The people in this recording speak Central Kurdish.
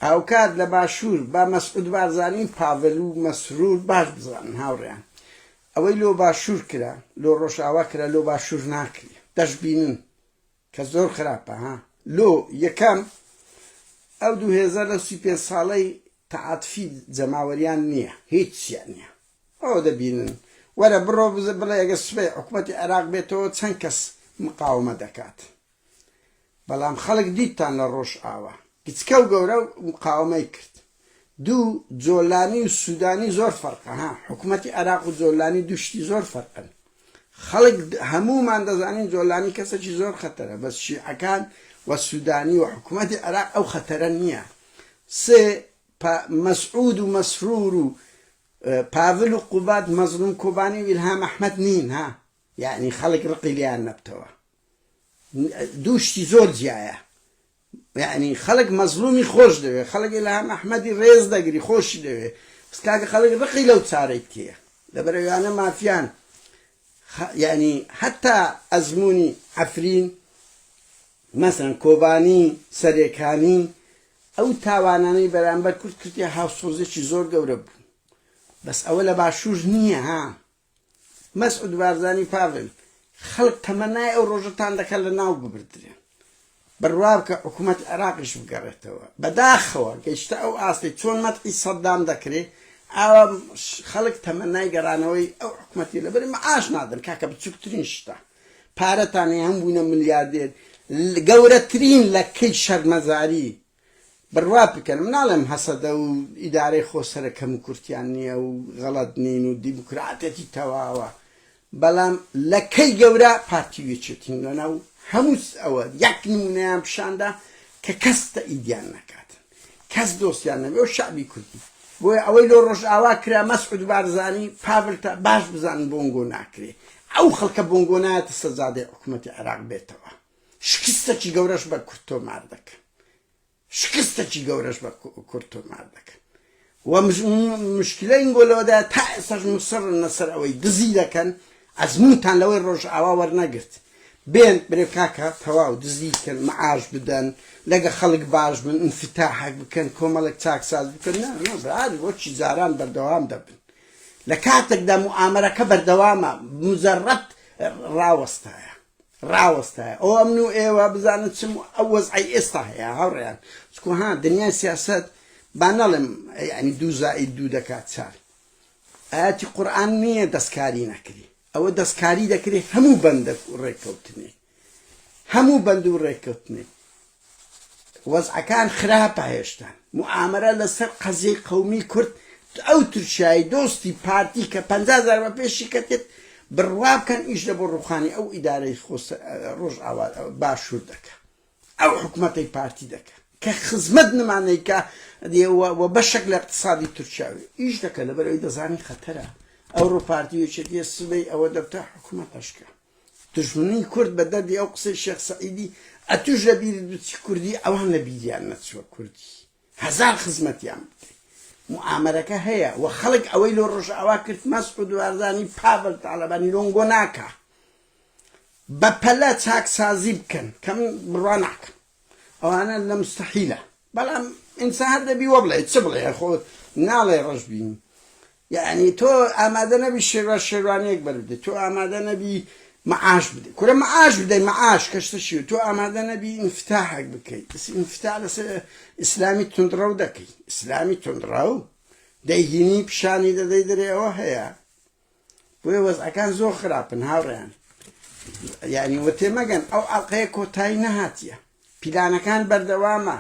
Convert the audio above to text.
هاوکات لە باشوور با مەسعود بارزانی و پاڤل و مەسرور باش بزانن هاوڕێیان ئەوەی لۆ باشوور کرا لۆ ڕۆژئاوا کرا لۆ باشوور ناکرێ دەشبینن کە زۆر خراپە ها لۆ یەکەم ئەو دوو هێزە لەو 35 ساڵەی تەعاتفی جەماوەریان نییە هیچیان نییە ئەوە دەبینن وەرە بڕۆ بڵێ ئەگەر سبەی حکوومەتی عێراق بێتەوە چەند کەس مقاومە دەکات بەڵام خەڵک دیتتان لە ڕۆژئاوا گچکە و گەورە مقاومەی کرد. دوو، جۆلانی و سودانی زۆر فەرقە ها، حکومەتی عێراق و جۆلانی دوو شتی زۆر فەرقن. خەڵک هەموومان دەزانین جۆلانی کەسێکی زۆر خەتەرە بەس شیعەکان و سودانی و حکومەتی عێراق ئەو خەتەرە نییە. سێ، مەسعود و مەسرور و پاڤل و قوباد مەزڵوم کۆبانی و ئیلهام ئەحمەد نین ها، یەعنی خەڵک ڕقی لێیان نەبتەوە. دوو شتی زۆر جیایە یعنی خەڵک مەزلومی خۆش دەوێ خەڵک ئیلهام ئەحمەدی ڕێز دەگری خۆشی دەوێ بەس کاکە خەڵک ڕقی لەو چارەی تێیە لەبەرەویانە مافیان یعنی حتا ئەزمموی عەفرین مەسەن کۆبانی سەرێکانی ئەو تاوانانەی بەرامبەر کورد کردی هاوسۆزێکی زۆر گەورە بوو بەس ئەوە لە باشوور نییە ها مەسعود بارزانی پاڤل خەڵک تەمەنای ئەو ڕۆژەتان دەکات لە ناو ببردرێن بڕوا بکە حکوومەت عێراقیش بگەڕێتەوە بەداخەوە گەیشتە ئەو ئاستەی چۆن مەتعی سەدام دەکرێ ئاوا خەڵک تەمەنای گەڕانەوەی ئەو حکوومەتی لەبەر معاش نادەن کاکە بچووکترین شتە پارەتان هەم بوونە ملیاردێر گەورەترین لەکەی شەرمەزاری بڕوا بکەن من ناڵێم هەسەدە و ئیدارەی خۆسەرە کەم و کورتیان نییە و غەڵەت نین و دیموکراتێتی تەواوە بەڵام لە کەی گەورە پارتی و یەکێتین لەناو هەموو ئەوە یەک نمونەیان پیشاندا کە کەس تەئیدیان نەکات کەس دۆستیان نەبێ و شعبی کوردی بۆیە ئەوەی لۆ ڕۆژئاوا کرا مەسعود بارزانی پاڤل تا باش بزانن بۆنگۆ ناکرێ ئەو خەڵکە بۆنگۆ نایەتە سەجادەی حکوومەتی عێراق بێتەوە شکستەکی گەورەش بە کورد تۆمار دەکەن شکستەکی گەورەش بە کورد تۆمار دەکەن و مشکلە ئینگۆ لەوەدا تا ئێستاش مسڕن لەسەر ئەوەی دزی دەکەن ئەزمونتان لەوەی ڕۆژئاوا وەرنەگرت بێن برێ کاکە تەواو دزی کەن معاش بدەن لەگە خەڵک باش بن انفتاحێک بکەن کۆمەڵێک چاکساز بکەن نا نا برادر وەکی جاران بەردەوام دەبن لە کاتێکدا موئامەرەکە بەردەوامە مجرد ڕاوەستایە ڕاوەستایە ئەو ئەمن و ئێوە بزانن چم ئەو وەزعەی ئێستا هەیە هاوڕێیان چکو ها دنیای سیاسەت با نەڵێم یعنی دوو زائید دوو دەکات چار ئاەتی قورئان نییە دەستکاری نەکری ئەوە دەستکاری دەکرێ هەموو بەندەک و ڕێککەوتنێک هەموو بەند و ڕێککەوتنێک وەزعەکان خراپە هێشتا موئامەرە لەسەر قەزیەی قەومی کورد ئەو تورکیای دۆستی پارتی کە 50 هەزار بە پێشی کەتێت بڕوا بکەن ئیش لە بۆ ڕوخانی ئەو ئیدارەی ڕۆژ ئاوا باشوور دەکە ئەو حکومەتەی پارتی دەکە کە خزمەت نمانەیکە و بەشێک لە اقتصادی تورکیاوی ئیش دەکە لەبەرەوەی دەزانی خەتەرە ئەوڕۆ پارتی یەکێتیە سبەی ئەوە دەبتە حکومەتەشکە دوژمنی کورد بە دەردی ئەو قسەی شێخ سەعیدی ئەتوش لە بیرت بچی کوردی ئەوان لە بیریان نەچووە کوردی هەزار خزمەتیان بکەی موئامەرەکە هەیە و خەڵک ئەوەی لۆ ڕۆژئاوا کرد مەسعود بارزانی پاڤل تاڵەبانی لۆنگۆ ناکا بە پەلە چاکسازی بکەن کەم بڕوا ناکەم ئەوانە لە مستحیلە بەڵام ئینسان هەر دەبی وە بڵێ چ بڵێ خۆ ناڵێ ڕەش بین یعنی تۆ ئامادە نەبی شێروان شێروانەیەک بەر بدەیت تۆ ئامادە نەبی معاش بدەیت کورە معاش بدەی معاش کەشتە شی تۆ ئامادە نەبی ئینفتاحێک بکەیت ئینفتاح لەسەر ئیسلامی توندڕەو دەکەی ئیسلامی توندڕەو دەیهینی پیشانی دەدەی دەرێ ئەوە هەیە بۆیە وەزعەکان زۆر خراپن هاوڕێیان یعنی وە تێمەگەن ئەو ئەڵلقەیە کۆتایی نەهاتیە پیلانەکان بەردەوامە.